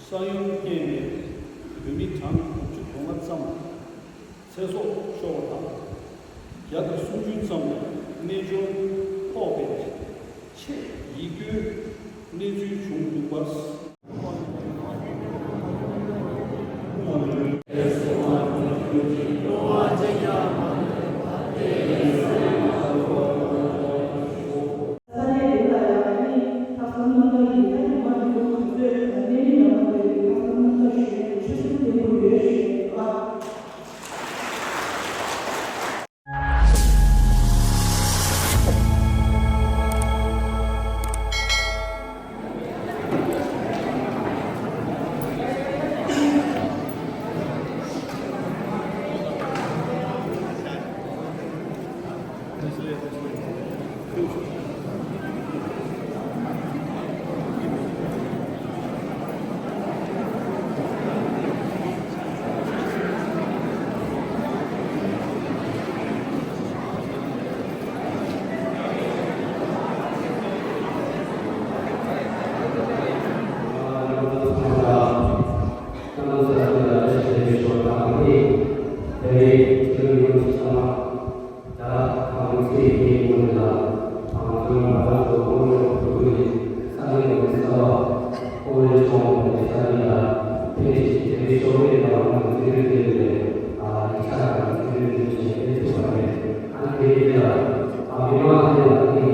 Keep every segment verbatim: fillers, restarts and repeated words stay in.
ས་ཡོམ་རྐྱེན་པས་བོད་མི་གྲངས་དགུ་བཅུ་གོ་ལྔ་ཙམ་ཚེ་སྲོག་ཤོར་བ་དང་། བརྒྱ་དང་སུམ་ཅུ་ཙམ་ལ་རྨས་སྐྱོན་ཕོག་པའི་ཆེས་ཡིད་སྐྱོའི་གནས་ཚུལ་བྱུང་འདུག་པ། ས་གནས་འདི་ལ་ཡང་ཨ་ནི་ལྷག་བསམ་རྣམ་དག་གིས་ད་རེས་མ་འདི་ལོ་ག་ཚོད་གནས་མི་རྣམ་པ་ཚོས་ལྷག་བསམ་རྣམ་དག་ཞུ་ཡས་ཆོད་སེམས་བརྟན་པོ་ཡོད་ཞུ་ཡས་ཨ། ད་ང་ཚོའི་ངོས་ནས་ལ་ང་ཚོའི་མ་རང་ཚོ་ཧོང་ཡོང་ཕུ་གུ་ནས་ས་གནས་ངོས་ནས་གསར་པ་ཧོང་ཡོང་ཆོག་ནས་ས་གནས་ལ་ཕན་ཅིག་དེ་རིང་ཤོག་ལས་ལ་ང་ཚོའི་དེ་ནས་ཡིག་ཆ་དང་ཚུལ་ལས་ནས་བྱས་ཏེ་ཐུབ་པ་རེད། ཨ་ནི་དེ་ཡིན་ལ་ཨ་མི་མང་ལ་ནི་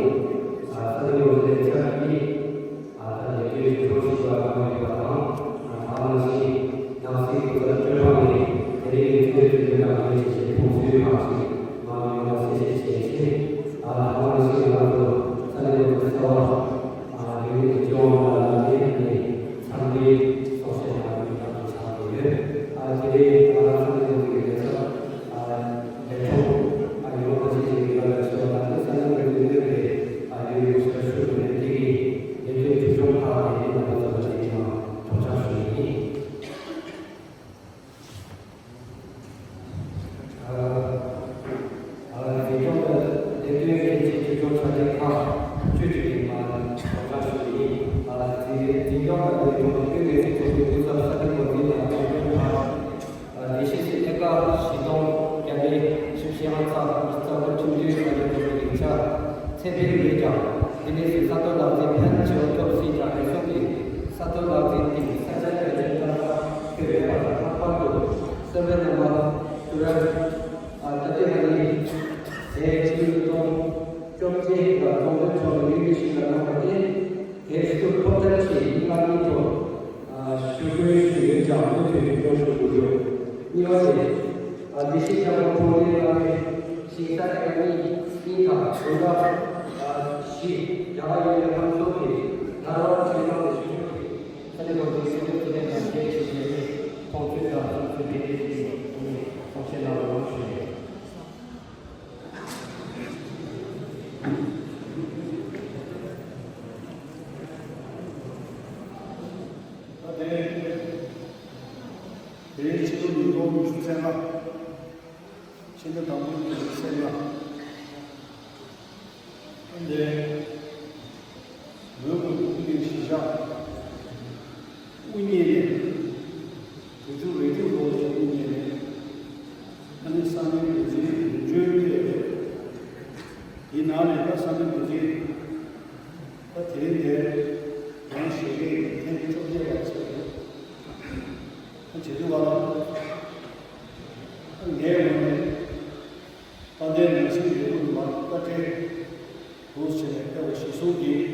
ས་གནས་ངོས་ནས་ཆ་གི་ཨ་ད་ལས་དོན་ཞིག་འགྲོ་ཞིག་པ་གང་ཡོད་པ་དང་། ཨ་ད་ནང་བཞིན་ནང་སྲིད་གོ་ས་སྤྲོད་པ་ནས་དེ་རིང་གི་ཚེས་དུས་ཡོད་ན་མེད་ཅེས་ཕུང་ཚོའི་ཁག་ཅིག་མ་ཡོང་བ་གསལ་བཤད་བྱས་ཚེ། ཨ་ད་ནང་བཞིན་ང་ཚོ་ས་གནས་འགོ་ཁྲིད་གསར་པ་ཨ་ཡོད་མེད་ཀྱི་སྐྱོང་བ་ལ་ལ་ནས་ནས་འཚམས་འདྲིའི་ཚོགས་བཤད་གནང་རྒྱུ་དང་ཆགས་ཀྱི་ཡོད། ཨ་དེ་རིང་ང་རང་ས་གནས་འགོ་ཁྲིད་ཀྱི་ལས་ཚབ་ཨ་ལས་ཐོག་ཨ་ཡོང་བ་ཅིག་ཡིན་པ་ལ་ཞུ་བ་དང་ས་གནས་འགོ་ཁྲིད་གནོད་པའི་ཨ་ཡོད་ཡོད་ཞེས་ཞུ་བ་ནས་དེ་གི་ལས་དོན་གྲོས་ཆོད་ཁག་དེ་རྣམ་པ་ཚོ་ལ་དེ་ཡང་གྲོགས་ཆགས་ཞུ་ཡི་ཡིན། ཨ་ཨ་འཛིན་སྐྱོང་དང་ལས་དོན་གལ་ཆེ་གྲོས་ཆོད་ཆ་འཇོག་ཁག་བཅུ་གཅིག་ཡིན་པ་གྲོགས་ཆགས་ཞུ་ཡི་ཡིན། ཨ་འཛིན་འཛིན་སྐྱོང་དང་ལས་དོན་ལས་དོན་ལས་སྲིད་ཚོགས་པའི་སྐུ་ཚབ་ས་གནས་འགོ་འཛིན་དང་ལས་དོན་ཁག་ལས་བྱེད་ཚོས་ཐད་ཀར་བཞི་སྟོང་བརྒྱ་བརྒྱད་བཞི་བཅུ་ཞེ་ལྔ་ཚེག་ཉི་ཤུ་རྩ་དགུ་ཁྲིམས་མཐུན་བྱ་སྤྱོད་སྒྲུབ་པའི་ཡིག་ཆ་ཚད་འཕེར་ཡོད་ཀྱང་། དེ་ནས་བཟུང་ས་མཐོའི་ལག་རྩལ་ཕན་ཆེ་བ་ཐོབ་སྲིད་ཀྱང་། རེ་ཟུང་གིས་ས་མཐོའི་ལག་རྩལ་དེ་ས་ཆ་གལ་ཆེན་ལྟར་ཐག་གཅོད་ཡོད་པ་དང་། ལྷག་པར་དུ་སེམས་པའི་རྣམ་པ་ཏུ་ར་ཨ་ཏ་ཏི་ཧ་ནི་དེ་ཕྱི་ལོ་ཉིས་སྟོང་བཅོ་བརྒྱད་ལ་ཚོང་དོན་ཕྱོགས་ནས་དངུལ་གྱི་ཞིང་ལ་གནང་བ་དེ་དེ་ཚོ་ཐོབ་ཐང་ཆེད་ཡིན་ལ་ཉིན་ཐོ་ཞུ་སྐུལ་ཞུས་ཡོད་ཀྱང་མུ་མཐུད་ནས་འགྲོ་བཞིན་ཡོད། གཉིས་པ་དེ་ཨ་ལི་ཤི་ཅང་པོ་ཁོང་གིས་གནང་བའི་ཞིང་ས་ལས་ཀ་གཉིས་གཉིས་དང་དགོན་པ་བཞི་རྒྱ་གར་ཡུལ་ལས་ཁང་ཚོགས་ཀྱི་ནར་བ་ཆེན་མང་དུ་ཞུགས་ས་གནས་འགོ་འཛིན་སྲིད་སྐྱོང་ཚོགས་གཙོ་དང་འབྲེལ་བྱས་ཏེ་ཁོང་ཚོས་དང་སོང་ཚུལ་དེ་འདྲའི་ཞིག་གསུང་བཤད་གནང་བ་ལགས་ཞུ་ཡོད། ད་དེ་དེ་རིང་ཕྱི་ལོ་ཉིས་སྟོང་ཉི་ཤུ་རྩ་ལྔ། ཕྱི་ཟླ་དང་པོའི་ཉི་ཤུ་རྩ་ལྔ། ཨ་ནི་མོན་གྷོ་གི་དབུས་གཞིས་ཆགས་དབུ་བརྙེས་ནས། བོད་ཕྲུག་རིགས་རྒྱུད་ལོ་ཆེན་དབུ་བརྙེས་ནས། ཨ་ནི་ས་གནས་འགོ་འཛིན་འབྱོན་ཐེབས་རེད། དེའི་ནང་ནས་ད་ས་གནས་འགོ་འཛིན་ད་དེ་རིང་དེར་ཡང་ཞལ་གྱེས་ཐེངས་བཅོ་བརྒྱད་པ་བྱས་ཡོད། ཨ་བྱེད་དུས་ག་ལ་ངའི་ངོས་ནས་དཔལ་ལྡན་ནང་སྲིད་ལས་ཁུངས་མར་ལྟ་སྤྲད་འདུག་ཟེར་ནས་ལྟ་བ་གཞིར་བཟུང་གིས།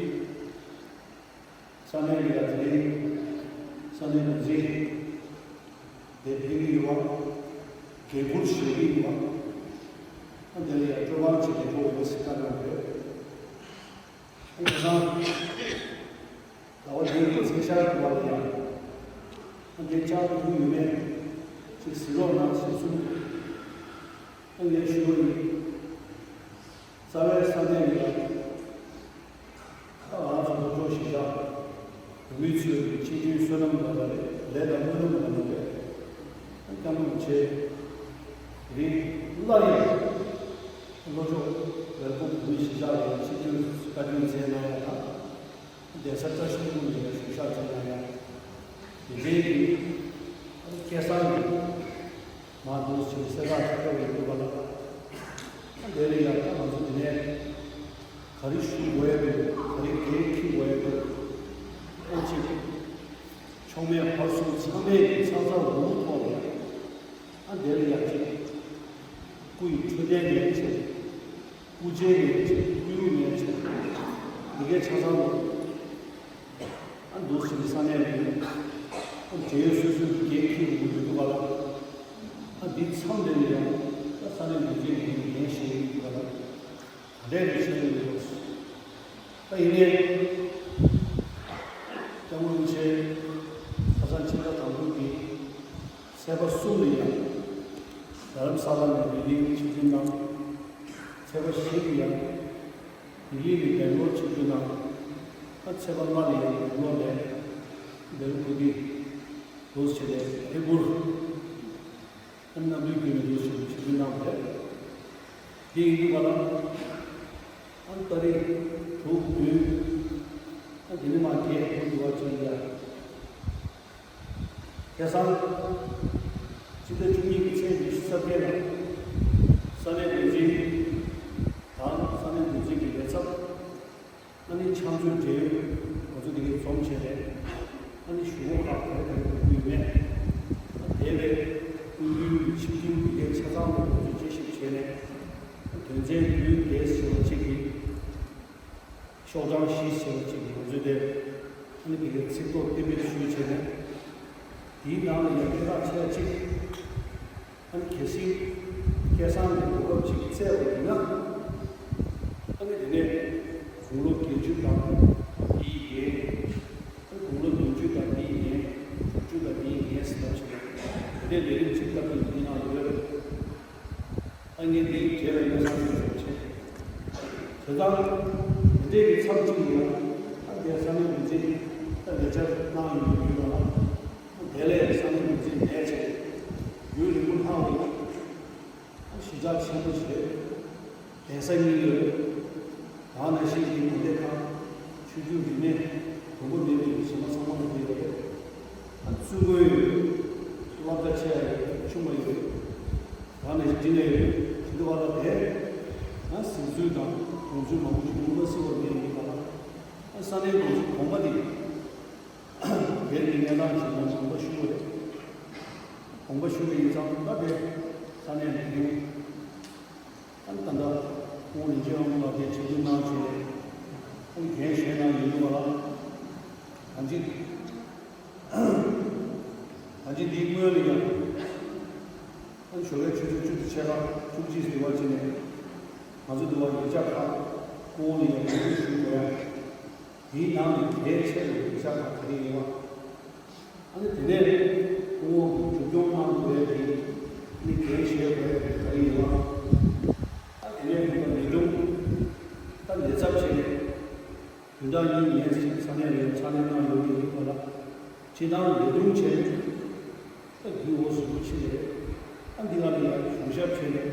ས་གནས་ལ་དེ་རིང་ས་གནས་འགོ་འཛིན་དེ་ཕེབས་ཀྱི་ཡོད་པ། འགན་འཁུར་བཞེས་ཀྱི་ཡོད་པ། ཨ་དེ་ལ་ཡང་སྤྲོ་བ་བྱེད་ཀྱི་འགྲོ་ཡོད་ཟེར་བཀའ་གནང་ཡོད། ཨ་ཁ་སང་ཟླ་བ་འདིའི་སྐུ་ཚེས་ཤར་བ་ལ་ཡང་ཨ་དེ་བཅར་ཐུབ་ཀྱི་ཡོད་མེད་ཅིག་གཟིགས་རོགས་གནང་ཞེས་གསུངས། ཨ་ངས་ཞུ་བ་ཡིན། རྩ་བའི་ས་གནས་ལ། ད་ང་ཚོ་བློ་གྲོས་ཞེ་དྲག་བོད་མི་ཚོའི་ཆེས་ཆེའི་བསོད་ནམས་ལ་རེད། ལས་དང་སྨོན་ལམ་ལ་རེད། སྐྱབས་མགོན་ཆེ། རིང་སླར་ཡང་བློ་གྲོས་བལ་པོ་བོད་མི་ཞེ་དྲག་ལ་ཆིབས་བསྒྱུར་བཀའ་དྲིན་མཛད་གནང་ཡ་དང་། གདན་ས་བཀྲ་ཤིས་ལྷུན་པོ་ནས་ཞུ་ཞག་བྱས་གནང་ཡ། དེ་ གཞན་གྱི་སྐལ་བཟང་གི་མ་འདུག་ཅིང་གསལ་བསྒྲགས་ཤིག་ཕེབས་ཡོང་འདུག་པ་ལ། ཨ་དེ་ལ་ཡང་ད་ང་ཚོ་འདི་ནས་ག་རེ་ཞུ་དགོས་ཡ་འདུག་ག་རེ་འགན་འཁྱེར་དགོས་ཡ་འདུག་ཨ་ཅིག་ཕྱོགས་མེད་ཧོར་སྲུང་ཚང་མས་ཀྱི་ཚ་ཚ་འུར་འུར་ཐོག་ལ་ཨ་དེ་ལ་ཡང་ཅིག་སྐུ་ཡི་འཕྲོད་བསྟེན་ལས་བྱེད། དབུ་འབྱེད་ལས་བྱེད། དབུ་ཡུག་ལས་བྱེད། འདི་གའི་ཆ་ཚང་ལ་ཨ་འདུག་ཟེར་ས་གནས་ལ་ཨ་འབྲེལ་ཡོད་སོ་སོའི་འགན་འཁྱེར་དགོས་ཀྱི་འདུག་ག་ལ། ཨ་འདི་མཚམས་འདི་ནས་ཡང་ཨ་ས་གནས་འགོ་འཛིན་གྱི་འགན་བཞེས་ཀྱི་འདུག་ག་ལ། ད་ལྟའི་རིགས་ཤེས་ཀྱི་འདུག་ད་ཡིན་ནའི་སྐྱབས་མགོན་རིན་པོ་ཆེ་ཁ་སང་ཕྱི་ཟླ་དང་པོ་གི་ཚེས་པ་གསུམ་ལ་ཡང་རྡ་རམ་ས་ལ་ནས་ལྡི་ལི་ཆིབས་བསྒྱུར་གནང་། ཚེས་པ་བཞི་ལ་ཡང་ལྡི་ལི་ནས་སྦེང་ལོར་ཆིབས་བསྒྱུར་གནང་། ཨ་ཚེས་པ་ལྔ་ལ་ཡང་སྦེང་ལོར་ནས་འདི་རུ་སྐུ་དུས་འདུག་བྱས་ནས་ཕེབས་ཁུལ། ཨ་ནམ་རྒྱུན་བརྒྱུད་ནས་འདུག་ཞིག་ཆིབས་བསྒྱུར་གནང་བ་རེད། དེ་ཡིན་དུས་ག་ལ། ཨ་ཏ་རིག་དྲུག་བདུན། ཨ་དེ་ནས་མར་བརྒྱད་དགུ་འདུག་བ་ཅིག་ཡ། ཁ་སང་། སྤྱི་ཟླ་བཅུ་གཉིས་ཀྱི་ཚེས་ཉི་ཤུ་རྩ་བརྒྱད་ལ། ས་གནས་འགོ་འཛིན། དང་ས་གནས་འགོ་འཛིན་གྱི་ལས་ཚབ། ཨ་ནི་ཕྱག་མཛོད་འབྲེལ་ཡོད་ང་ཚོ་འདི་གའི་འཛོམས་བྱས་ནས། ཨ་ནི་གཞུང་གོ་ཁག་ག་རེ་ག་རེ་ཕུལ་ཡོད་མེད། ཨ་དེ་བས་སྐུ་མདུན་གྱི་ཆིབས་བསྒྱུར་འདི་གའི་ཆ་ཚང་ལ་ང་ཚོས་དཔྱད་ཞིབ་བྱས་ནས། ཨ་དོན་ཚན་བདུན་བརྒྱད་ཟེར་བ་གཅིག་གི་ཤོག་གྲངས་བཞི་ཟེར་བ་གཅིག་གི་ང་ཚོས་དེ། ཨ་ནི་འདི་གའི་ཚིག་ཐོ་གཏན་འབེབས་ཞུས་བྱས་ནས། དེའི་ནང་ལ་ཡང་ཁྱད་པར་ཆེ་བ་གཅིག་ཨ་ནི་གལ་སྲིད་སྐལ་བཟང་གི་གོ་སྐབས་ཅིག་བཙལ་བ་ཡིན་ན། ཨ་ནི་དེ་ནས་དགུང་ལོ་བརྒྱད་ཅུ་དང་དེའི་ཡན། ཨ་ནི་དགུང་ལོ་བདུན་ཅུ་དང་དེའི་ཡན། དྲུག་ཅུ་དང་དེའི་ཡན་ཟེར་ལབ་བྱས་ནས་དེ་འདྲའི་ལས་རིམ་ཅིག་བཏབ་པའི་འདི་ནང་ཡོད། ཨ་ངས་འདིའི་གྲས་ལ་ཡིན་ས་ཞིག་བྱས། དེ་དང་དེ་འདྲའི་གི་མཚམས་གཅིག་ལ་ཡང་ཨ་དེ་ས་གནས་འགོ་འཛིན་ཨ་ལས་བྱ་གནང་ཡོང་གི་ཡོད་པ་ལ། དེ་ལས་ས་གནས་འགོ་འཛིན་ལས་བྱས་ཡུན་རིང་པོ་ལྷག་ཡོད། གཞིས་ཆགས་ཆེན་པོ་ཞིག་རེད། གདན་ས་གཉིས་ཡོད། ད་ནང་བཞིན་གྱི་དགོན་སྡེ་ཁག་ཆོས་བརྒྱུད་རིས་མེད་དང་པོ་མེད་པའི་གཞི་མ་ཚང་མ་ལ་ཡོད་རེད། ད་བཙུན་དགོན་ཡོད། སློབ་གྲྭ་ཆེ་ཡ་ཡོད། ཆུང་བ་ཡོད། ད་ནང་བཞིན་འབྲིང་ཡ་ཡོད། དེ་འདྲ་བ་ལ་བས། ད་གཟིགས་ཚུལ་དང་དགོངས་ཚུལ་མང་པོ་ཞིག་ཡོང་མ་སྲིད་པ་མེད་ཡིན་པ་ལ། ད་ས་གནས་དགོན་གཞི་དགོངས་པ་དེ། སྒེར་གྱི་གནས་སྟངས་ཞིག་ལ་དགོངས་པ་ཞུ་བ་རེད། དགོངས་པ་ཞུ་བ་ཡིན་ཙང་ད་དེ་ས་གནས་ནས་ཡིན། ཨ་ནི་ད་ལྟ་ཁོང་རིན་ཆེན་དབང་མོ་ལགས་དེ་ཆིབས་བསྒྱུར་གནང་བྱས་ཨ་ནི་འགན་བཞེས་གནང་ཡོད་འདུག་བ་ལ། ད་ཅི་ད་ཅི་འདིའི་སྔོན་ལ་ཡང་ཨ་ནི་ཞོགས་ཀའི་ཆུ་ཚོད་བཅུ་དང་ཕྱེད་ཀ་བཅུ་གཅིག་ཟིན་པ་ཅིག་ནས་ང་ཚོ་འདི་བ་ཡིག་ཆ་ཁག་ཁོང་ལ་ཡང་ཡིག་ཆ་ཞུ་དགོས་ཡ། དེའི་ནང་ནས་གལ་ཆེ་བའི་ཡིག་ཆ་ཁག་ག་རེ་ཡིན་བ། ཨ་ནི་དེ་ནས་སྐུ་ངོ་གིས་མཇུག་སྐྱོང་གནང་དགོས་པའི་ཨ་ནི་འགན་བཞེས་དགོས་པའི་ག་རེ་ཡིན་བ། ཨ་དེ་ནས་ཁོང་ལ་ལས་དྲུང་ད་ལས་ཚབ་བྱས་ནས་བདུན་ཕྲག་གཉིས་ཡན་ཞིག་ས་གནས་ལ་ཕྱག་ལས་གནང་ཡོང་གི་ཡོད་པ་ལ། སྤྱིར་བཏང་ལས་དྲུང་བྱས་ནས། ད་རྒྱུ་འོ་སུ་འགོ་ཕྱི་རེད། ད་འདི་ག་ལ་ཡང་གཞུང་ཞབས་བྱས་ནས་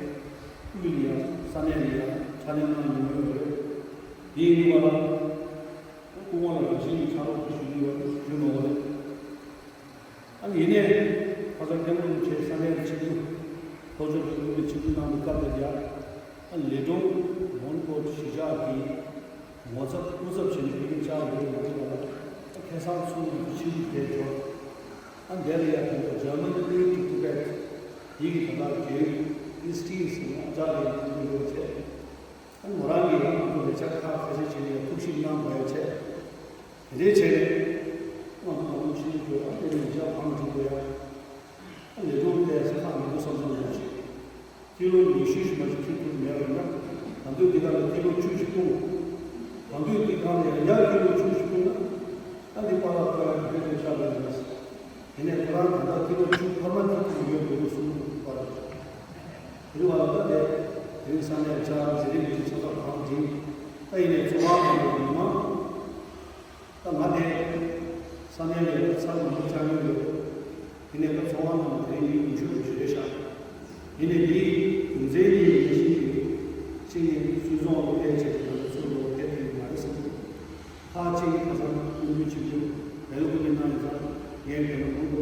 དབུས་ལ་ཡང་ས་གནས་ལ་ཡང་ཕྱག་ལས་གནང་མྱོང་ཡོད་རེད། དེ་ཡིན་དུས་བ་ལ་སྐུ་ངོ་ལ་རང་བཞིན་གྱི་ཕྱག་རོགས་ཞུ་རྒྱུ་ཡོད་ཞུ་མ་དགོས་རེད། ཨ་ནི་ཡིན་ནའི་ཁ་སང་སྐྱབས་མགོན་རིན་པོ་ཆེ་ས་གནས་ལ་ཆིབས་བསྒྱུར་ལྷོ་ཕྱོགས་ཀྱི་དབུས་ལ་ཆིབས་བསྒྱུར་གནང་བའི་སྐབས་དེར་ཡང་ཨ་ནི་ལས་དྲུང་མོན་གྷོ་གཞིས་ཆགས་ཀྱི། ངོ་ཚབ་སྐུ་ཚབ་བྱས་ནས་ཕ་གིར་བཅར་ཡོད་མ་རེད་པ་ལ། ཁ་སང་ཚོགས་འདུ་ཕྱི་རུ་བསྡད་ཡོད། ཨ་འདས་ལ་ཡ་དེ་འདྲ་German Aid to Tibet ཡིག་གི་ད་ལྟ་རྒྱལ་ཡུམ་ཨིས་ཊིན་ཟེར་ནས་ཨ་ཅག་ལ་ཡང་ཐུག་ཡོད་བྱས། ཨ་མོ་རང་གིས་ཨ་ཁོ་ལས་འཆར་ཁག་ཁ་ཤས་བྱས་ནས་ཐུགས་ཞིབ་གནང་དགོས་ཡ་བྱས། དེ་འདྲའི་བྱས་ནས་ང་ཚོ་ནང་ལོགས་ཕྱི་རུ་འགྲོ་ཡ་དེ་ནས་འཇའ་ཕམ་འགྲིག་དགོས་ཡ། ཨ་ལས་དྲུང་དེ་ས་ཁག་མི་འདུག་བསམ་བསམ་ཡོད་བྱས། ཀི་ལོ་ཉི་ཤུ་ཞིག་མ་ཞིག་ཁྱེར་ཐུབ་མེད་པ་ཡིན་ན། ད་དུང་འདི་ག་ལ་ཀི་ལོ་བཅུ་ཞིག་སྤུངས། ད་དུང་འདི་ག་ལ་ཡང་ཡར་ཀི་ལོ་བཅུ་ཞིག་སྤུངས་ན། ད་འདི་པཱ་ལགས་ཁོ་ཡང་བོད་དུ་ཆགས་པ་ཡིན་ན། དེ་ནས་ཁོ་རང་ད་ལྟ་ཀི་ལོ་བཅུ་ཐ་མ་ཐིག་ཐིག་ཡོད་འདུག་གསུངས་འདུག་པཱ་ལགས། དེ་རིང་བ་ལ་ད་དེ་དེ་རིང་ས་གནས་ལ་ཆ་ཟེ་རིང་གི་ཆ་ཚང་གང་འགྲིག་ད་ཡིན་ནས་ཚོང་ཁང་གི་མི་མང་། ད་ང་དེ་ས་གནས་ལ་ཚར་མང་པོ་བཅར་མྱོང་ཡོད། དེ་ནས་ད་ཚོང་ཁང་ནང་དེ་ཡིན་ཉི་ཤུ་ལ་བཞུགས་རེད་ཤག་ཡིན་ནའི་འདིའི་རྒྱུ་མཚན་ཡིན་ནི་ཞིག་གིས་གཅིག་ནི་སུད་ཚོང་ལ་ཕལ་ཆེར་ང་ཚོ་ཚུར་ལོག་ཕེབས་ཐུབ་ཀྱི་མ་རེད་བསམ་འདུག་ཁག་གཅིག་ནི་ཁ་སང་སྐུ་མདུན་ཆིབས་བསྒྱུར་མེ་ལ་ཀུ་ལི་གནང་ཡིན་ཙང་ངས་དེ་ནས་མུ་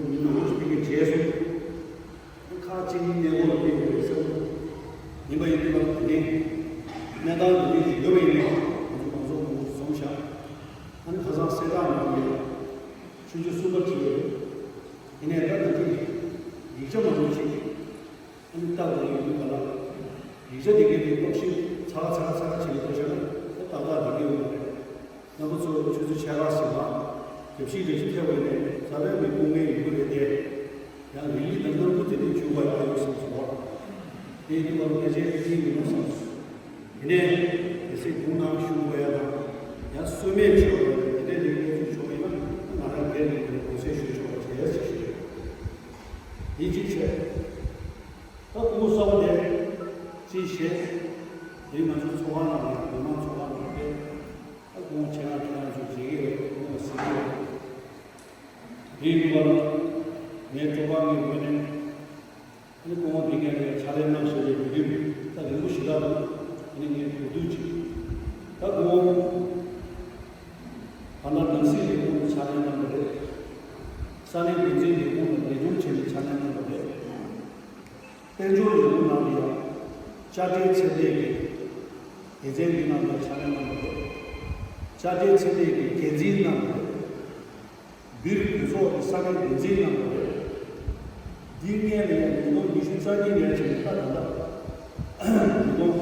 ཆ་དེ་གའི་གི་གློག་ཤིང་ཚ་ག་ཚ་ག་ཚ་ག་བྱེད་ཀྱི་འདུག་ཤག་ན་ཏག་ཏག་དེ་གའི་ཡོང་གི་རེད། རྣམ་པ་ཚོ་ཆུ་ཚོད་ཕྱེད་ཀ་ཟིན་ན་རྒྱབ་ཤིག་རེ་ཞིག་ཐེབས་པ་ཡིན་ནའི་རྩ་བའི་མི་སྐུ་ངལ་ཡོང་གི་རེད་དེ། ཡང་རི་ལི་དང་གནམ་གྲུ་དེ་འདྲའི་བཅུག་པ་ཡང་ཡོད་བསམ་སོང་བ། དེ་ཡིན་དུས་ང་ཚོ་ཕལ་ཆེར་ཡིན་མི་འདུག་བསམ་སོང་། དེ་ནས་གལ་སྲིད་དགུང་ནང་བཞུགས་དགོས་ཡ་དང་ཡང་གསོལ་སྨན་བྱེད་དགོས་ཡ་དེ་འདྲའི་ལས་འགན་ཚུད་ཆོག་ཡིན་ན་ང་རང་སྒེར་ནས་དགོངས་སེལ་ཞུ་ཆོག་པ་བྱས་ཡ་ཞིག་ཞུ། དེ་གཅིག་བྱས། ད་སྐུ་ངོ་གསར་པ་དེ་ཅི་བྱེད། དེ་ང་ཚོ་ཚོགས་ཁང་ནང་ནས་མི་མང་ཚོགས་ཁང་ནང་ནས་ད་སྐུ་ངོ་ཁྱེད་རང་ཁྱེད་རང་ཚོ་བྱེད་ཀྱི་ཡོད། སྐུ་ངོ་ཟེར་གྱི་ཡོད། དེའི་ནུ་བ་ལ་ངའི་སྤྲོ་ཁང་གི་ངོས་ནས་ཨ་ནི་སྐུ་ངོ་འདི་ག་ནས་ཕྱག་ལས་གནང་ཞེས་པའི་དུས་ད་རིང་པོ་ཞིག་ལ་འདུག་ཨ་ནི་ངས་གོ་དུས་ཅིག་ད་སྐུ་ངོ་བར་ན་ནང་སྲིད་ལས་ཁུངས་ལ་ཕྱག་ལས་གནང་བ་རེད། ས་གནས་འགོ་འཛིན་ལས་ཁུངས་ལ་ལས་དོན་བྱས་ནས་ཕྱག་ལས་གནང་བ་རེད། དཔལ་འབྱོར་ལས་ཁུངས་ནང་ལ་ཡང་དཔྱ་ཁྲལ་ཚད་ལྡན་གྱི་སྡེ་ཚན་འདི་ནང་ལ་ཕྱག་ལས་གནང་བ་རེད། དཔྱ་ཁྲལ་ཚད་ལྡན་གྱི་འགན་འཛིན་གནང་བ་རེད། སྦིར་གྲོས་ཚོགས་ཀྱི་ས་གནས་འགན་འཛིན་གནང་བ་རེད། འདི་སྔོན་ལ་ཡང་ཉིས་སྟོང་ཉི་ཤུ་རྩ་གཉིས་ནས་བྱས་ནས་ད་ད་ལྟ་ཉིས་སྟོང་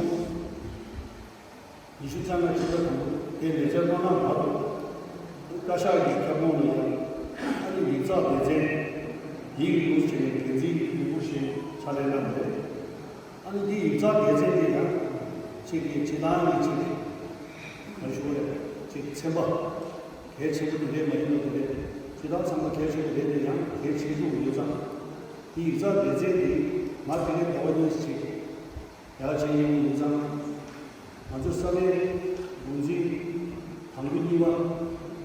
ཉི་ཤུ་རྩ་ལྔ་ཕྱི་ཟླ་དང་པོ་དེ་ལས་བྱ་གནང་གནང་བར་དུ་བཀའ་ཤག་གི་ཁྱབ་ཁོངས་ལ་ཡང་ཨ་ནི་ཡིག་ཚགས་སྡེ་ཚན་ཡིག་འདུག་བྱས་ནས་འགན་འཛིན་ཡིག་འབུལ་ཞིག་ཕྱག་ལས་གནང་བ་རེད། ཨ་ནི་འདི་ཡིག་ཚགས་སྡེ་ཚན་དེ་ཡང་ཅིག་གི་སྤྱི་བཏང་གི་ཅིག་ག་ཞུ་བ་རེད། ཅིག་ཚན་པ་གལ་ཆེན་པོ་དེ་འདྲས་མ་ཡིན་པ་དེ་རེད། སྤྱི་བཏང་ཚང་མ་གལ་ཆེན་པོ་རེད་དེ་ཡང་གལ་ཆེ་ཤོས་ཡིན་ཙང་། འདི་ཡིག་ཚགས་སྡེ་ཚན་འདི་མ་དེ་གའི་ཟླ་བ་གཉིས་ཅིག་ཡར་བྱས་ཡོང་ཡིན་ཙང་། ང་ཚོ་ས་གནས་འགོ་འཛིན་དང་པོ་གཉིས་པ་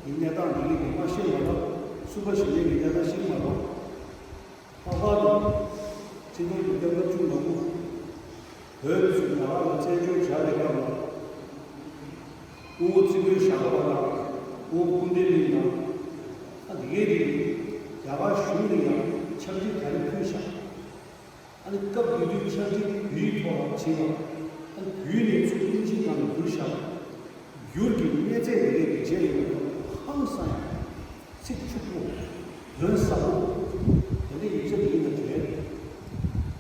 ཡི་གནས་སྟངས་འདི་གའི་མ་ཤེས་མ་ཐག་གསུམ་པ་བཞི་པའི་གནས་སྟངས་ཤེས་མ་ཐག་ལྷག་པར་དུ་ཆིག་སྟོང་དགུ་བརྒྱ་ལྔ་བཅུ་ང་དགུ་བོད་མི་ཚོས་རྒྱ་གར་ལ་བཙན་བྱོལ་བྱ་བའི་སྐབས་ལ་སྐུ་ངོ་ཙི་ཐན་ཞབས་དྲུང་པ་དང་སྐུ་ངོ་སྐུ་ལྡེ་གླིང་དང་། ཨ་དེ་གའི་རིགས་རྒྱ་གར་གཞུང་ནས་ཡང་ཕྱག་བྲིས་ག་རེ་ཕུལ་བཞག་ཨ་ནི་སྐབས་དེ་དུས་ཕྱག་བྲིས་བོད་ཡིག་ཐོག་ལ་བྲིས་པ། ཨ་ནི་བོད་ནས་ཚུར་དབྱིན་ཇིའི་ནང་ལ་བསྒྱུར་བཞག་བསྒྱུར་གྱི་གནས་ཚད་དེ་གའི་མཇལ་ཡོང་དུས་ཧང་སང་ཡ། ཚིག་ཕྱུག་པོ། དོན་ཟབ་པོ། དེ་འདྲའི་ཡིག་ཆ་དེ་ཡིན་ན་དྲན།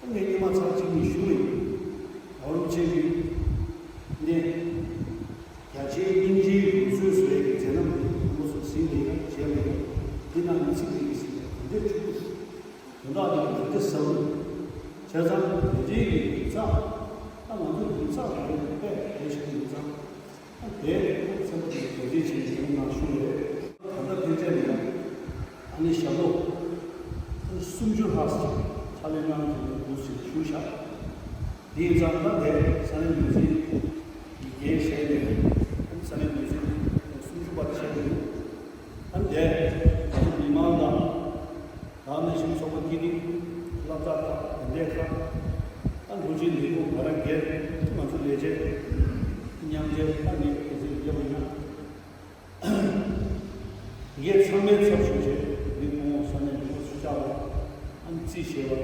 ཨ་ངས་སྔོན་མ་ཚར་གཅིག་གཉིས་ཞུས་པ་ཡིན། ཨོ་རོ་ཆེན་གྱི་གནས། རྒྱ་ཆེའི་སྙིང་རྗེའི་ལུགས་སྲོལ་བཟོ་ཡས་ཀྱི་མཛད་རྣམ་དེ་ཁོང་ཚོས་ཟིན་ཡོད་ན་བྱས་མེད་ན། འདི་ནང་གི་ཚིག་དེ་གི་ཟིན་ཡོད་དེ་འདྲའི་ཕྱུག་པོ་ཞིག་དོན་དག་དེ་གི་དེ་འདྲ་ཟབ་པོ། བྱས་ཙང་དེ་འདྲའི་གི་ཡིག་ཚགས། ད་ང་ཚོ་ཡིག་ཚགས་ལ་ཡོད་པས་དེ་ཞིག་ཡིན་ཙང་། ཨ་དེ་ཚན་པ་དེ་གི་དོ་དེ་བྱས་ནས་ཡོང་གནང་ཞུ་རེད། ད་ལྟ་ཕན་ཆད་ལ་ཡང་ཨ་ནི་ཞབས་ལོ་སུམ་ཅུ་ལྷག་ཙམ་ཕྱག་ལས་གནང་གི་འདུག་ཟེར་ཞུ་བཞག་དེ་ཡིན་ཙང་ད་དེ་ས་གནས་འགོ་འཛིན་གྱི་འགན་བཞེས་ནས་ས་གནས་འགོ་འཛིན་སུམ་ཅུ་བར་བཞེས་ཏེ་ཡོད། ཨ་ནི་དེ་ང་ཚོ་མི་མང་དང་། ད་ནང་བཞིན་ཚོགས་པ་དཀྱིལ་སྒྲིག་སློབ་གྲྭ་ཁག་དེ་འདྲའི་ཁག་ད་ལྷོ་སྤྱི་ལས་ཁུངས་ང་རང་སྒེར་ང་ཚོ་ལས་བྱེད་མཉམ་འབྲེལ་ཁག་ནས་གལ་སྲིད་ཡོད་པ་ཡིན་ན། ངས་ཚང་མའི་ཚབ་ཞུས་བྱས་འདི་སྐུ་ངོ་ས་གནས་འདི་ཚོ་ཆ་བ་ཨ་ནི་རྩིས་བྱས་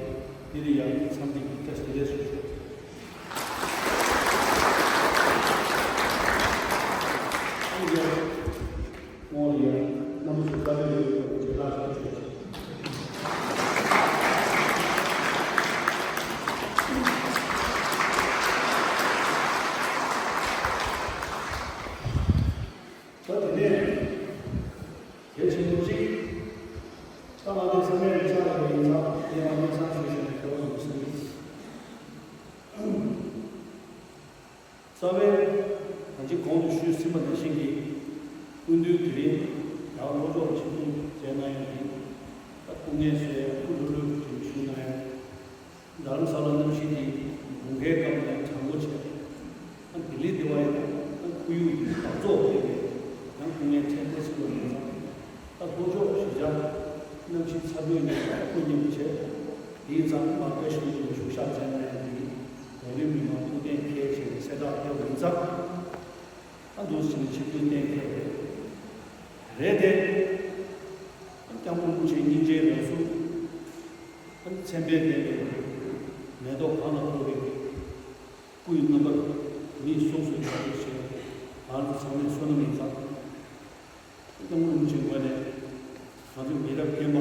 པ་འདི་ལ་ཡང་འཚམས་འདྲི་བཀྲ་ཤིས་བདེ་ལེགས་ཞུ་ཞུ། ཨ་ནི་ཡང་སྐུ་ངོ་ལ་ཡང་རྣམ་པ་ཚོ་བཀའ་དྲིན་ཡོད་པའི་རྗེས་ལ་ཞུ་ཞུ། ད་དེ་ནས་གལ་ཆེན་པོ་གཅིག་ད་ང་ཚོ་ཚང་མས་རིག་གཞུང་ལ་ཡིན་ཙང་དེ་ཡང་དམིགས་བསལ་ཞུ་བཞིན་པའི་སྐོར་ལ་གསུངས་ཡོད། རྩ་བའི་ང་ཚོས་གོང་དུ་ཞུས་ཟིན་པ་ནང་བཞིན་གྱི་སྐུ་མདུན་དེ་རིང་ཡང་ལྷོ་ཕྱོགས་ཆིབས་བསྒྱུར་མཛད་གནང་ཡོད་པའི་ད་སྐུ་ངལ་གསོ་ཡ་སྐུ་ལྷོད་ལྷོད་ཀྱིས་ཞུ་གནང་ཡ། རྡ་རམ་ས་ལ་གནམ་གཤིས་ཀྱི་དགུན་ཁའི་སྐབས་ནས་གྲང་མོ་ཆེ། ཨ་ལྡི་ལི་དེ་བ་ཡིན་ན་ཁོར་ཡུག་གི་འབག་བཙོག་ཐེབས་པས་ཡང་སྐུ་ངལ་ཕྲན་བུ་ཕྱིན་པ་ཡིན་ཙང་། ད་ལྷོ་ཕྱོགས་གཞིས་ཆགས་གནམ་གཤིས་ཚ་དྲོད་ཉམས་པ་སྐུ་མཉམ་བྱས། དེ་ཡིན་ཙང་མ་བཀའ་ཤིང་དུ་བཞུགས་ཤག་མཛད་གནང་ཡ་དེ་བོད་རིགས་མི་མང་ཐུགས་གཏན་འཁེལ་བྱས་ནས་གསལ་བསྒྲགས་ཕེབས་པ་ཡིན་ཙང་། ཨ་འདུག་སེ་ཆིབས་བསྒྱུར་གཏན་འཁེལ་བ་རེད། རེད་དེ། ཨ་སྐྱབས་མགོན་རིན་པོ་ཆེའི་སྙིང་རྗེའི་རང་གཟུགས། ཨ་མཚན་དཔེ་ལྡན་པའི་མེ་ཏོག་གང་ལ་གཏོགས་པའི་སྐུའི་རྣམ་པར་མིག་ཟུམ་སུ་བྱ་རྒྱུ་ཞེས་ང་ཚོ་ཚང་མས་བསོད་ནམས་ཡིན་ཙང་། སྐྱབས་མགོན་རིན་པོ་ཆེའི་ངོས་ནས་ང་ཚོ་མི་རབས་རྒན་པ།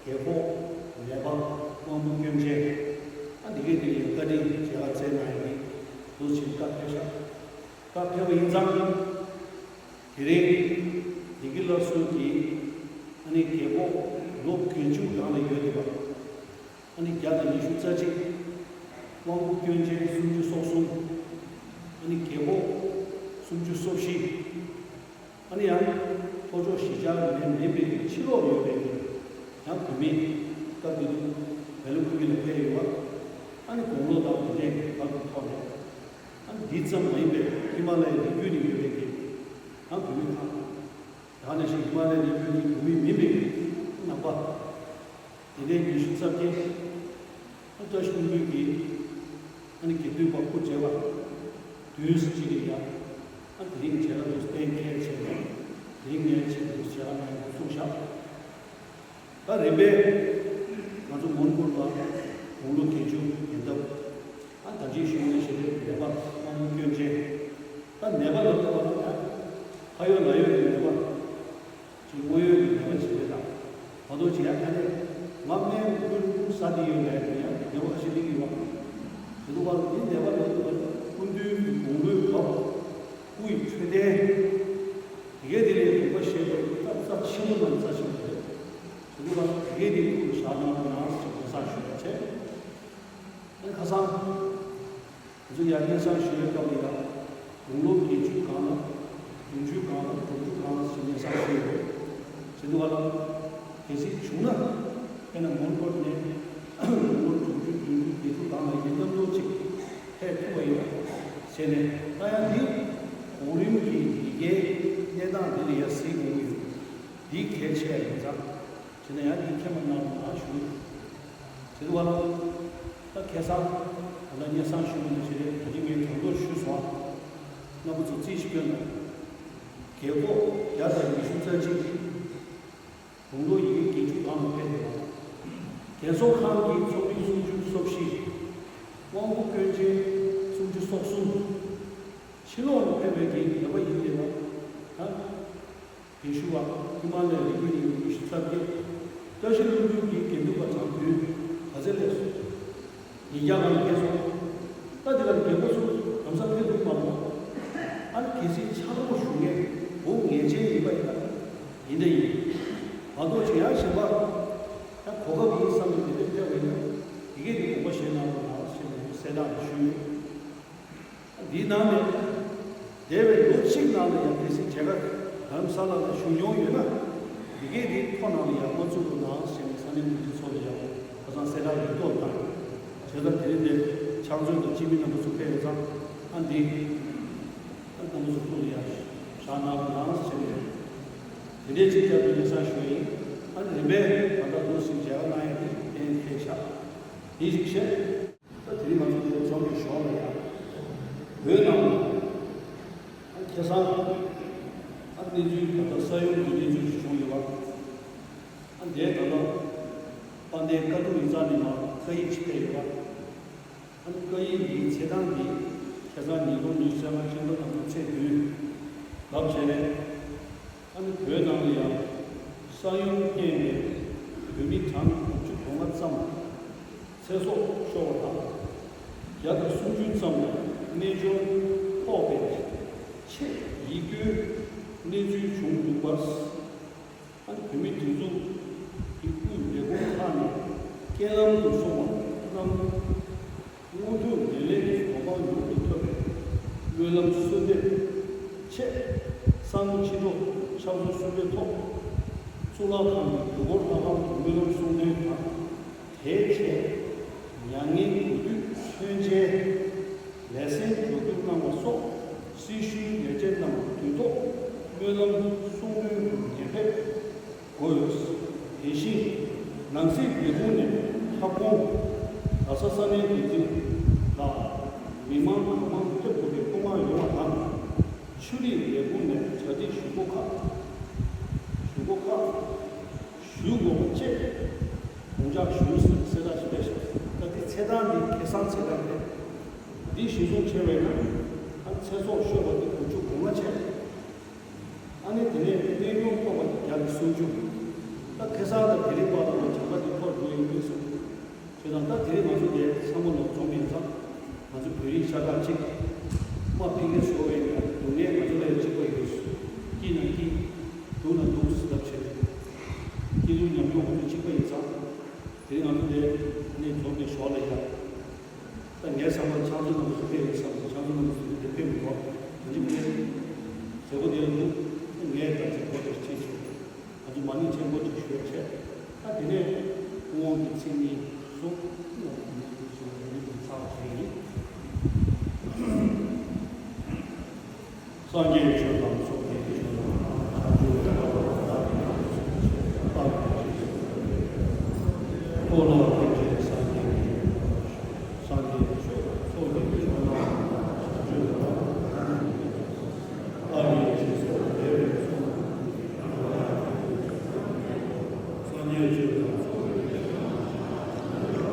རྒས་འཁོགས། ནད་པ། དབང་པོ་སྐྱོན་ཅན། ཨ་འདི་གས་དེ་ལ་བཀའ་དྲིན་མཇལ་ཁ་བསྩལ་གནང་ཡོད་པའི་ ཚོ་ཆེད་བཀའ་ཕེབས་ཤག་བཀའ་ཕེབས་པ་ཡིན་ཙང་། དེ་རིང་བདེ་སྐྱིད་སླར་གསོ་གི་ཨ་ནི་རྒྱལ་པོ་ལོ་དགུ་བཅུ་སྒང་ལ་ཡོད་བསྡད་པ། ཨ་ནི་བརྒྱ་དང་ཉི་ཤུ་རྩ་གཅིག་དབང་པོ་སྐྱོན་ཅན་སུམ་ཅུ་སོ་གསུམ། ཨ་ནི་རྒྱལ་པོ་སུམ་ཅུ་སོ་བཞི། ཨ་ནི་ཡང་ལྷོ་ཕྱོགས་བཞི་ཆར་མེ་མེ་འབར་གྱི་ཕྱི་ལོགས་ཡོད་པའི་ཡང་བོད་མི་སྐབས་དེ་དུས་བལ་ལུ་ཁུལ་ལ་ཕེབས་ཡོད་པ། ཨ་ནི་དགུང་ལོ་དང་དེ་འདྲའི་བར་དུ་ཐོག་ནས། ཨ་ནི་འདི་ཙམ་མ་ཡིན་པའི་ཧི་མ་ལ་ཡའི་རི་རྒྱུད་ནས་ཡོད་པའི་གི་ཡང་བོད་མི་ཁག་ཡང་ན་ཞིག་ཧི་མ་ལ་ཡའི་རི་རྒྱུད་ཀྱི་བོད་མི་མིན་པའི་ནང་པ། དེ་ནས་ཉི་ཤུ་རྩ་བརྒྱད། ཨ་བཀྲ་ཤིས་ལྷུན་པོའི་གི་ཨ་ནི་དགེ་འདུན་པ་སྐུ་མཇལ་བ་བདུན་ཙམ་ཅིག་གིས་ཡང་ཨ་དེ་རིང་མཇལ་ཁ་དུ་གཏན་འཁེལ་བྱས་ནས་དེ་རིང་ངས་ཆེད་དུ་མཇལ་ཁ་གནང་ཡོད་གསུངས་ཤག་ད་རིམ་པས་ང་ཚོ་མོན་གྷོ་ལ་དགུང་ལོ་བརྒྱད་ཅུ་ཡན་འདབ། ཨ་ད་ཅིག་ཞུས་ནས་ཞེ་དྲག་ནད་པ་དབང་པོ་སྐྱོན་ཅན། ད་ནད་པ་ལ་ལྟ་བ་ལ་ཡང་ཕ་ཡོད་ལ་ཡོད་ཀྱི་ནད་པ། ཅིག་དངོས་ཡོད་ཀྱི་ནད་པ་ཞིག་རེད་ད། ད་དུང་ཅིག་ཡང་ཨ་ནི་ང་སྨན་ཁུར་ཟ་དེ་ཡོད་ལས་ཀྱི་ཡང་ནད་པ་ཁ་ཤས་སླེབས་ཀྱི་ཡོད་པ། དེ་འདུག་པ་འདི་ནད་པ་ལ་ལྟ་བ་སྐུ་མདུན་གྱི་དགུང་ལོའི་བབ། སྐུ་ཡི་འཕྲོད་བསྟེན། དེ་གས་དེ་ལས་དགོངས་པ་བཞེས་པའི་སྐབས་རྩ་ཆེན་པོ་དང་རྩ་ཆེན་པོ་རེད། དེ་འདུག་པ་དེ་གས་དེ་ཐུགས་ལ་བཞག་གནང་དང་ཟེར་དགོངས་བཞེས་ཞུ་བ་བྱས། ཨ་ཁ་སང་། ང་ཚོ་ཡར་སྙན་སེང་ཞུ་བའི་སྐབས་ལ་ཡང་། དགུང་ལོ་བརྒྱད་ཅུ་སྒང་ལ། བདུན་ཅུ་སྒང་ལ། དྲུག་ཅུ་སྒང་ལ་ཞེས་སྙན་སེང་ཞུས་ཡོད། ཟེར་འདུག་ག་ལ། གལ་སྲིད་བྱུང་ན། དཔེར་ན་མོན་གྷོ་ནས། དགུང་ལོ་དྲུག་ཅུ་བདུན་ཅུ་བརྒྱད་ཅུ་སྒང་ལ་ཡིན་མཉམ་དུ་ཅིག་ཕེབས་ཐུབ་པ་ཡིན་ཟེར་ནས། ད་ཡང་འདི་གོང་རིམ་གྱི་ཡི་གེའི་གནས་སྟངས་འདི་ལ་ཡང་གཟིགས་དགོས་ཀྱི་ཡོད། འདི་གལ་ཆེ་བ་ཡིན་ཙང་། བྱས་ན་ཡང་འདི་མཁྱེན་པ་གནང་རོགས་གནང་ཞུ། ཟེར་བ་ལ། ད་ཁ་སང་། ད་ལྟ་སྙན་སེང་ཞུ་བ་ནང་བཞིན་རེད། ད་ཅི་ངས་དྲང་པོ་ཞུས་སོང་། རྣམ་པ་ཚོ་རྩིས་ཤིག་སྐྱོན་དང་། རྒྱལ་པོ་བརྒྱ་དང་ཉི་ཤུ་རྩ་གཅིག་དགུང་ལོ་ཡི་གེ་བརྒྱད་ཅུ་སྒང་ལ་ཕེབས་ཏེ། རྒྱལ་ཚོགས་ཁང་གི་ཚོགས་མི་སུམ་ཅུ་སོ་བཞི། དབང་པོ་སྐྱོན་ཅན་སུམ་ཅུ་སོ་གསུམ། ཕྱི་ལོགས་ལ་ཕེབས་པའི་གི་ནད་པ་ཡིན་ཏེ་བ། ད། དེ་ཞུ་བ་ཧི་མ་ལ་ཡའི་རི་རྒྱུད་ནས་ཉི་ཤུ་རྩ་བརྒྱད། བཀྲ་ཤིས་ལྷུན་པོའི་གི་དགེ་འདུན་པ་གྲངས་བདུན་ག་ཚད་སླེབས་སོང་། ཉིས་བརྒྱ་ལ་ཕེབས་སོང་། ད་དེ་ལ་རྒྱལ་པོ་ཚོ་ལམ་སང་ཕེབས་ཐུབ་མ་སོང་། ཨ་ནི་གལ་སྲིད་ཕྱག་རོགས་ཞུ་མཁན་འོ་ངེས་ཅན་ཡིན་པ་ཡིན་ན། ཡིན་ད་ཡིན། མ་གཏོགས་ཅི་ཡང་གཞན་པ། ད་གོ་སྐབས་ཡིན་བསམ་ནས་དེ་འདྲ་ཕེབས་པ་ཡིན་ན། ཡི་གེ་འདི་དགོངས་པ་བཞེས་གནང་རོགས་གནང་ཞེས་ནས་གསལ་བསྒྲགས་ཞུས་ཡོད། འདིའི་ནང་ནས། འདས་པའི་ལོ་གཅིག་ནང་ལ་ཡང་གལ་སྲིད་མཇལ་ཁ་རྡ་རམ་ས་ལ་ལ་བཞུགས་མྱོང་ཡོད་ན། འདི་གའི་རིགས་ཁོ་ནང་ལ་ཡང་མ་བཙུགས་རོགས་གནང་ཞེས་ནས་ས་གནས་མི་སྡེ་ཚོ་ལ་ཡང་ཁ་སང་གསལ་བསྒྲགས་ཡོད་མདོག་བཏང་ཡོད། བྱས་ཙང་དེ་རིང་འདིར་ཕྱག་མཛོད་དང་སྤྱི་མི་རྣམ་པ་ཚོ་ཕེབས་ཡོད་ཙང་། ཨ་འདི། ཨ་རྣམ་པ་ཚོ་ཐུགས་ལ་ཡང་བཞག་གནང་རོགས་གནང་ཞེས་ནས། དེ་འདྲའི་ཅིག་བསྐྱར་དུ་སྙན་སེང་ཞུ་ཡིན། ཨ་ནི་རིམ་པས་ད་ལྟ་འདུག་སེ་མཇལ་ཁ་གནང་ཡ་དེ་གཏན་འཁེལ་བཞག་ཡིན་ཞིག་བཤད། ད་དེ་རིང་ང་ཚོ་དེ་ཚོགས་ཀྱི་ཞོར་ལ་ཡང་། བོད་ནང་ལ་ཁ་སང་ཨ་གནས་ཚུལ་ད་ལྟ་ས་ཡོམ་གྱི་གནས་ཚུལ་ཞིག་བྱུང་ཡོད་པ། ཨ་འདས་ད་ལྟ་དཔལ་ལྡན་བཀའ་དྲུང་ཡིག་ཚང་ནས་མར་བཀའ་ཡིག་ཅིག་སྤེལ་ཡོད་པ། ཨ་བཀའ་ཡིག་འདིའི་ཚེས་གྲངས་འདི་ཁ་སང་ཉིས་སྟོང་ཉི་ཤུ་རྩ་ལྔ་སྤྱི་ཟླ་དང་པོ་ཚེས་བདུན་ལབ་བྱས་ནས། ཨ་ནི་བོད་ནང་ལ་ཡང་ས་ཡོམ་རྐྱེན་པས་བོད་མི་གྲངས་དགུ་བཅུ་གོ་ལྔ་ཙམ་ཚེ་སྲོག་ཤོར་བ་དང་། བརྒྱ་དང་སུམ་ཅུ་ཙམ་ལ་རྣལ་འབྱོར་ཕོག་པའི་ཆེས་ཡིད་སྐྱོའི་གནས་ཚུལ་བྱུང་འདུག་པར། ཨ་ནི་བོད་མི་དེ་ཚོ་གི་དབུས་ལས་ཁུངས་ཁག་ནས་རྐྱེན་ལམ་དུ་སོང་བ་རྣམས། སྔོན་ཐོན་ལས་གནས་ཀྱི་གོ་འཕང་མྱུར་དུ་ཐོབ་པའི་སྨོན་ལམ་གསོལ་འདེབས་ཆེད། གསང་ཕྱི་དྲོ་ཕྱག་ཚོད་གསུམ་པའི་ཐོག་གཙུག་ལག་ཁང་གི་དུས་འཁོར་ལྷ་ཁང་དུ་སྨོན་ལམ་གསུང་འདོན་དང་། དེའི་རྗེས་མྱ་ངན་གུས་འདུད་མཚོན་ཆའི་ལས་གསན་མཇུག་བསྡུ་གནང་བ་སོགས་སྲི་ཞུའི་ལས་བྱེད་རྣམས་དུས་ཐོག་སྨོན་ལམ་གསུང་འདོན་དུ་ཉེ་ཕེབས་དགོས། དེ་བཞིན་ནང་སྲིད་ལས་ཁུངས་ནས་ཁྱབ་ཁོངས་རྡ་ས་ས་གནས་འདི་ཚོ་ལ་མི་མང་གང་མང་ཕེབས་དགོས་པའི་སྐུལ་མ་ཡོང་བ་དང་། ཆོས་རིག་ལས་ཁུངས་ནས་གྲ་སྒྲིག་ཞུ་སྒོ་ཁག་ཞུ་སྒོ་ཁག་ཞུ་དགོས་པ་བཅས་དགོངས་འཇགས་ཞུ་ཟེར་གསལ་བསྒྲགས་ཤིག་སྤེལ་ཤག་ད་འདི་ཚེས་གྲངས་འདི་ཁ་སང་ཚེས་གྲངས་རེད། འདི་གཞིར་བཟུང་བྱས་པས་ན་ཨ་ཚེ་སྲོག་ཤོར་བ་འདི་དགུ་བཅུ་གོ་ལྔ་བྱས། ཨ་ནི་དེ་ནས་གནད་དོན་ཕོག་པ་འདི་བརྒྱ་དང་སུམ་ཅུ། ད་ཁ་སང་དང་དེ་རིང་བར་དུ་ལ་གྲངས་ཀ་འདི་མཐོ་རུ་འགྲོ་ཡི་མེད་ཟེར། བྱས་ཙང་ད་དེ་རིང་ང་ཚོ་འདི་ཚང་མ་ལོག་འཛོམས་ཡིན་ཙང་། ང་ཚོ་བོད་རིགས་ཤ་སྟག་གཅིག་དམའ་ཕྲུག་གི་བཟོ་བའི་ཡང་སྡུག་བསྔལ་ང་ཚོ་ལ་ཡང་གཅིག་པ་ཡོད། སྐྱིད་ན་སྐྱིད། སྡུག་ན་སྡུག་ཟེར་ཐབས་བྱས། སྐྱིད་སྡུག་མཉམ་མྱོང་ང་ཚོ་གཅིག་པ་ཡིན་ཙང་། དེ་རིང་ང་ཚོ་འདིར་གནས་འཛོམས་པའི་ཞོར་ལ་ཡང་། ད་ངའི་བསམ་པར་ཕྱག་མཛོད་རྣམས་སུ་ཕེབས་ཡོད་བསམ་ཙང་ཕྱག་མཛོད་རྣམས་སུ་དེ་ཕེབས་མི་འདུག་ང་ཚོ་ཕེབས། མཛད་སྒོ་དེ་ལ་འདུག་ངས་ད་ཅིག་གོ་དེར་ཕྱིན་ཞུ། ང་ཚོ་མ་ཎི་ཆེན་པོ་ཅིག་ཞུ་བྱས། ད་དེ་ནས་སྐུ་ངོ་གི་མཚན་ཉིད་སོགས་སྐུ་ངོ་གི་མཚན་ཉིད་ཚར་བ་ཞིག་ཡིན། སངས་རྒྱས་ཆོས་དང་ཚོགས་ཀྱི་མཆོག་དང་། བྱང་ཆུབ་ཏུ་ཕྱོགས་དང་། བདག་གི་ཡང་སྲིད་ཆེ་བ་བདག་གིས་རྗེས་སུ་བཟུང་བའི་ཕྱིར། གཙུག་ལག་སྟེང་ཆེན་སངས་རྒྱས་ཀྱི། སངས་རྒྱས་ཀྱི་ཆོས་དང་ཚོགས་ཀྱི་མཆོག་དང་། བྱང་ཆུབ་ཏུ་ཕྱོགས་དང་།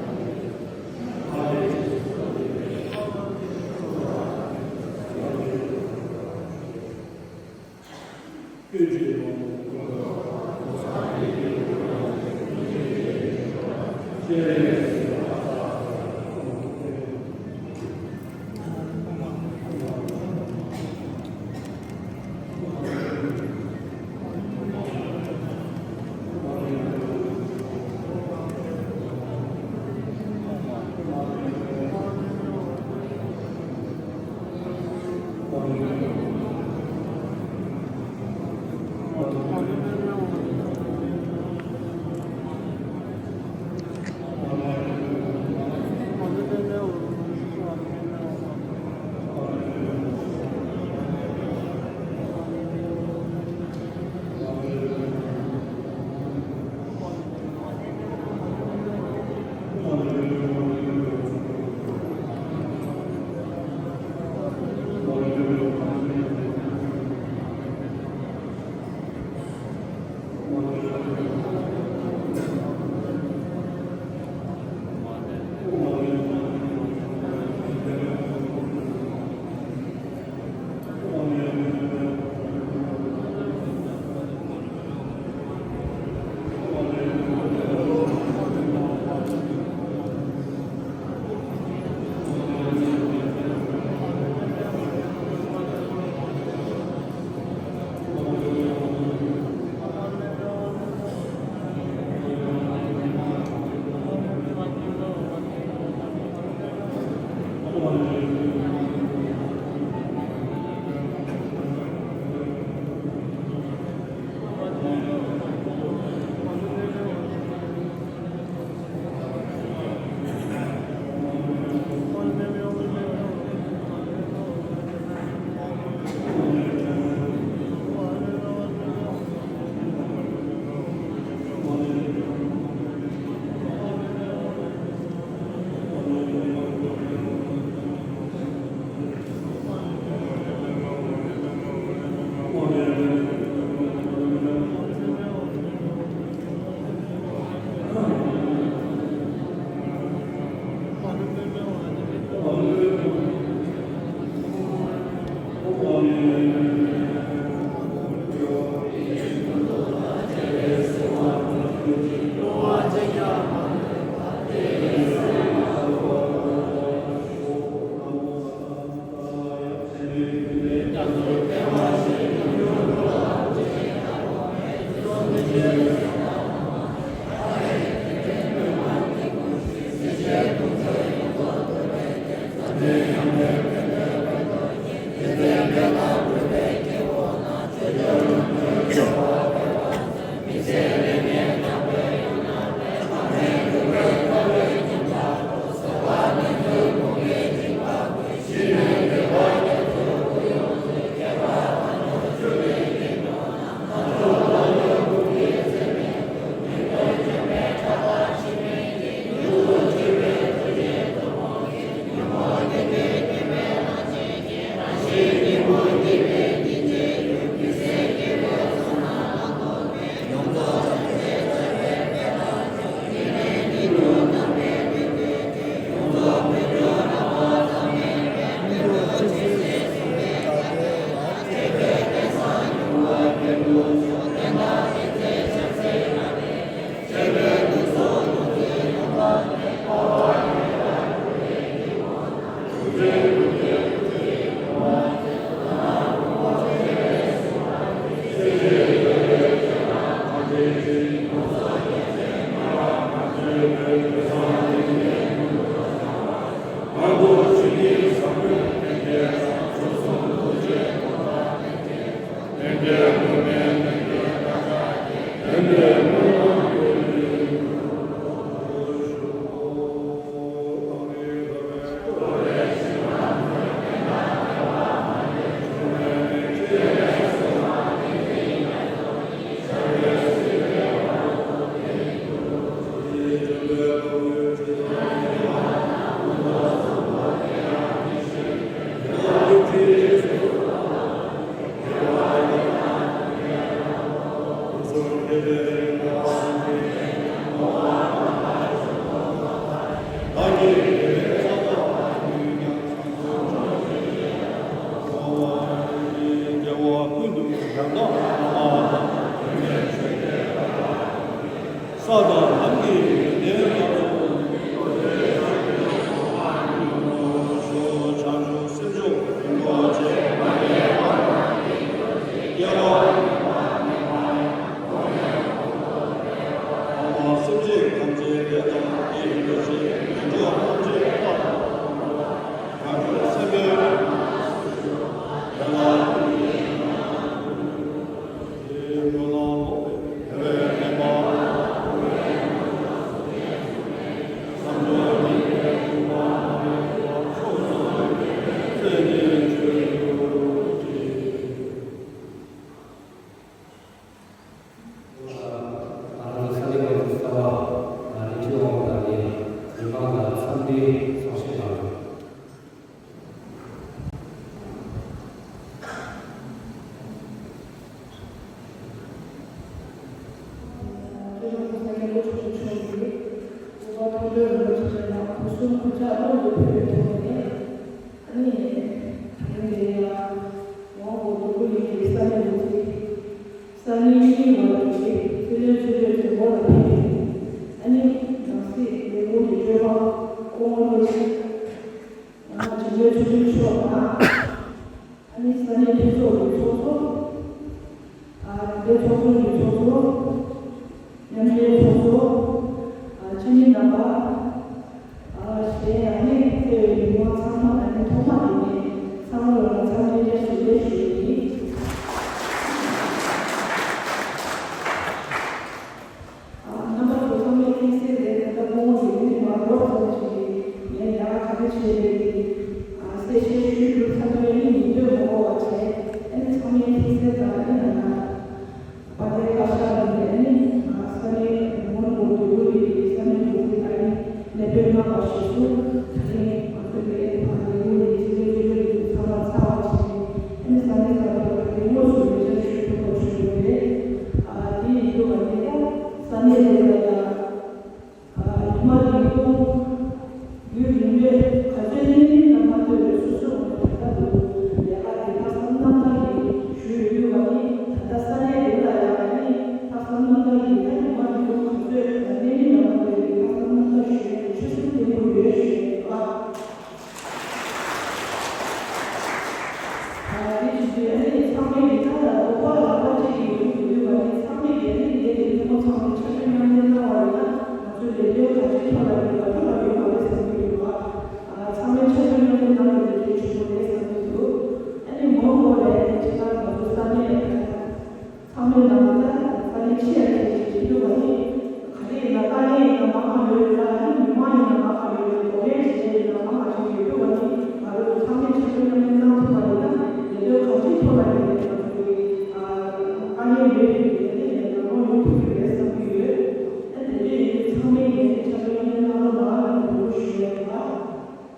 བདག་གིས་རྗེས་སུ་བཟུང་བའི་ཕྱིར། སངས་རྒྱས་ཆོས་དང་ཚོགས་ཀྱི་མཆོག་དང་། ང་རང་ཚོ་ས་གནས་ཁོངས་སུ་གསར་པ་རིགས་གཅིག་འོང་བ་དང་ནི་མི་མང་ལ་འཚམས་འདྲིའི་གསུང་བཤད་གནང་རོགས། སྤྱི་ནོར་གོང་ས་སྐྱབས་མགོན་ཆེན་པོ་མཆོག་གིས་འོས་པ་མཐོང་གྲོལ་རིན་པོ་ཆེ་ལ་སྐུ་གསུང་སྐུ་ཕྱྭ་དབང་དུ་ཕེབས་པའི་ཐོག་ནས། ཨ་ནི་ད་རིང་འདིར་ཡང་ཝང་གོ་ཏུ་ཀུ་ལི་གི་ས་གནས་འགོ་ཁྲིད། ས་གནས་གཉིས་བར་གྱི་སྲིད་བློན་ཆེ་ཤོས་ཚོས་བོད་ལ་ཕེབས་ནས། ཨ་ནི་ནང་སྲིད་ལས་ཁུངས་ཀྱི་སྤྱོད་པ་སྐུ་ངོ་ལོ་ཆེ། ང་ཇིང་ལོའི་ཆུ་ཚོད་ཤོག་དང་། ཨ་ནི་ས་གནས་འཐུས་ཚོགས་ཀྱི་ཚོགས་གཙོ། ཨ་རིམ་པའི་ཚོགས་ཆུང་གི་ཚོགས་གཙོ། མཉམ་འབྲེལ་ཚོགས་གཙོ། ཨ་སྤྱི་མི་རྣམ་པ། ཨ་གཞན་ཡང་ནི་ཕེབས་པའི་མི་མང་ཚང་མ་ལ་ནི་ཐོག་མ་དེ་ནས་ཚང་མ་ལ་འཚམས་འདྲི་བཀྲ་ཤིས་བདེ་ལེགས་ཞུ་རྒྱུ་ཡིན། རྣམ་པ་ཚོ་ཚང་མས་མཁྱེན་གསལ་རེད། ད་ལྟ་སྐུ་ངོ་འདི་ནས་མར་འགྲོ་ཙམ་ཞིག་ངས་ཡང་ག་རེ་བྱས་རེད་དེ་གསལ་བཤད་ཞུས་འདུག་ཚང་མས་ནི་ཉིན་ཐོའི་ངོ་བོ་བ་བྱས། ཨ་ནི་ཚང་མས་མཁྱེན་གསལ་ལྟར་ཨ་ནི་ང་དཔལ་ལྡན་བཀའ་ཤག་ནས་ཨ་ནི་ས་གནས་མོན་གྷོ་འདོད་རྒུ་རི་གི་ས་གནས་འགོ་ཁྲིད་ཨ་ནི་ལས་དོན་གནང་བ་ཞིག་སུ་ད་རིང་ང་ཚོ་ནས་ལས་ཁུངས་ནས་ཚོགས་ཆུང་ཚང་མ་ཚར་བ་བྱས་ནས་ཨ་ནི་ས་གནས་གསར་པ་ལ་ད་རིང་དངོས་སུ་ལས་བྱ་ཞུ་ཐུབ་པ་བྱུང་ཡོད་རེད། ཨ་དེ་ཡིན་དུས་ང་ཚོ་ས་གནས་དེ་ལ་ཡང་། ཨ་ཉི་མ་རིང་པོ། ཡུན་རིང་པོས་ག་ཚོད་གནས་མིན་ལ་མ་ལྟོས་པའི་སོ་སོའི་ངོས་ནས་ད་ལྟ་དུ་ལས་ཀ་དེ་ལྷག་བསམ་རྣམ་དག་གིས་ཞུས་ཡོད་པ་ནི། ད་ལྟ་ས་གནས་དེ་ལ་ཡང་ཨ་ནི་ལྷག་བསམ་རྣམ་དག་གིས་ད་ཉི་མ་རིང་པོ་ག་ཚོད་གནས་མིན་ལ་མ་ལྟོས་པའི་ལྷག་བསམ་རྣམ་དག་ཞུ་ཡག་གི་ཆོད་སེམས་བརྟན་པོ་ཡོད་ཞུ་ཡག་ཡིན་པ། ཨ་དེ་བཞིན་དུ་ཨ་ནི་ཚང་མས་ཀྱི་ད་ལྟ་རོགས་པ་ལག་པ་གཅིག་གིས་ཡོང་གི་ཡོད་པ་ནི་ཚང་མས་ཀྱི་ཨ་ནི་ངས་ཀྱི་ཐུན་མོང་ཚང་མའི་ཕྱག་རོགས་མཉམ་ལེན་གནང་བ་ཡིན་ན་ང་ཚོའི་ལས་དོན་ག་ཚོད་ཐོག་ལ་ཡོད་པ་ཐུགས་ལ་ཡོད་མ་རེད་བསམ་གྱི་ཡོད་པ། ཨ་ཚང་མས་ཕྱག་རོགས་མཉམ་ལེན་གནང་བའི་ལས་དོན་ཆེན་པོ་རེད་བསམ་གྱི་འདུག་ཨ་ནི་མོན་གྷོ་ལ་ཨ་ནི་ཁྱེད་རང་ང་ཚོ་ས་གནས་ཚང་མས་ནང་ལ་ད་ས་གནས་ཕྱི་ཡར་ཁྱེར་ཅིག་བྱེད་དུས་བ་ནི། ག་རེ་ཡིན་ན་དཀའ་ངལ་ཡིན་ན་མང་ང་ཡོད་རེད་ལ། ཨ་ནི་མི་མང་ཡིན་ན་མང་ང་ཡོད་རེད། འགོག་རྐྱེན་བྱེད་མཁན་ཡིན་ན་མང་ང་ཅིག་ཡོད་དུས་བ་ནི། ང་རང་ཚོ་ཚང་མས་ཕྱག་རོགས་མཉམ་ལེན་གནང་ཐུབ་པ་ཡིན་ན་ལས་དོན་གང་ཅིའི་ཐོག་ལ་ཡིན་ནའི་ང་ཚོ་གི་དཀའ་ངལ་ཡོད་དུས་ཡིན་ནའི་ལག་ལེན་ཡོང་ཐུབ་ཀྱི་རེད་བསམ་གྱི་ཡོད། ཨ་དེ་འདྲ་ཡིན་དུས་ཚང་མས་ངས་ཕྱག་རོགས་མཉམ་ལེན་གནང་རོགས་གནང་ལ་འབོད་སྐུལ་ཞུ་ཡ་ཡིན་པ།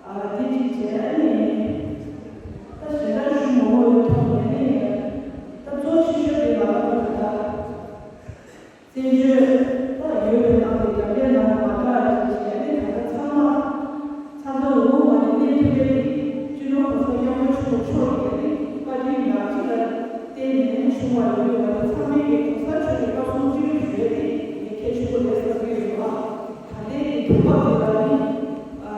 ཨ་དེ་གཅིག་བྱས། ཨ་ནི་ད་ཞལ་ལག་ཞུ་མ་འོས་པའི་ཐོག་ནས་ནི་ད་གཙོ་ཆེ་ཤོས་དེ་ང་རང་ཚོ་ད་ལྟ་བཙན་བྱོལ་ད་ཡོད་པའི་ནང་དུ་རྒྱ་སྐད་ནང་མ་དག་ཅིག་བྱས་ནི་ད་ལྟ་ཚང་མ་ཚང་ཚང་འུ་མ་ནི་གནས་ཐུབ་པའི་སྤྱི་ནོར་གོང་ས་སྐྱབས་མགོན་ཆེན་པོ་མཆོག་གིས་ནི་བཀའ་དྲིན་ཡག་ཅིག་ལ་བརྟེན་ནས་ནི་བྱུང་བ་ཡིན་དུས་ང་ཚོ་ཚང་མས་ཀྱི་གོང་ས་མཆོག་གི་བཀའ་གསུང་ཅི་རིགས་ཞུ་ཡས་དེ་ངས་གལ་ཆེན་པོ་རེད་བསམ་གྱི་ཡོད་པ། ད་ལྟའི་གི་དུས་བབ་དེ་ལ་ནི། ཨ་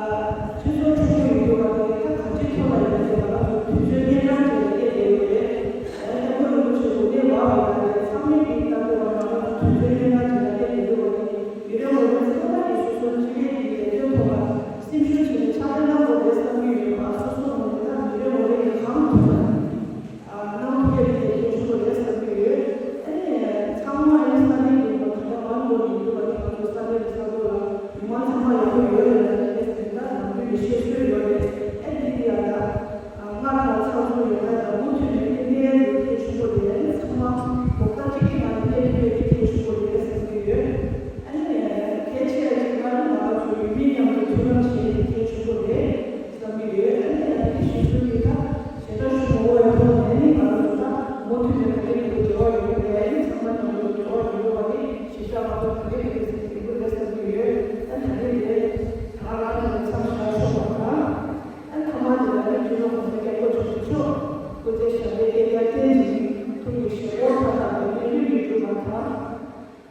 ཁྱེད་ཚོ་ཕྲུ་གུ་ཡོད་དུས་བ་དེ་ད་ག་ཅི་ཐོག་ལ་ཡོད་ཟེར་བ་ལ་དུས་ཚོད་སྣེ་ལེན་བྱས་ཏེ་བསྡད་ཡོད་རེད། ཨ་སྐྱབས་མགོན་རིན་པོ་ཆེ་དགོངས་གནད་བབས་པའི་ད་ལྟའི་ཚང་མས་ཀྱི་ལྟ་དུས་བ་ང་རང་ཚོ་དུས་ཚོད་སྣེ་ལེན་བྱས་ཏེ་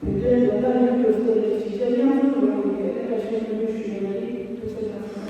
དེ་འདྲའི་ལོ་ལྟར་ཡུལ་དུ་སོང་ནས་གཞིས་ཆགས་མཉམ་འཛོམས་ཡོང་བའི་ཐད་ལ་བཀྲ་ཤིས་སྨོན་འདུན་ཞུ་ཡ་ཡིན། ཐུགས་རྗེ་གནང་།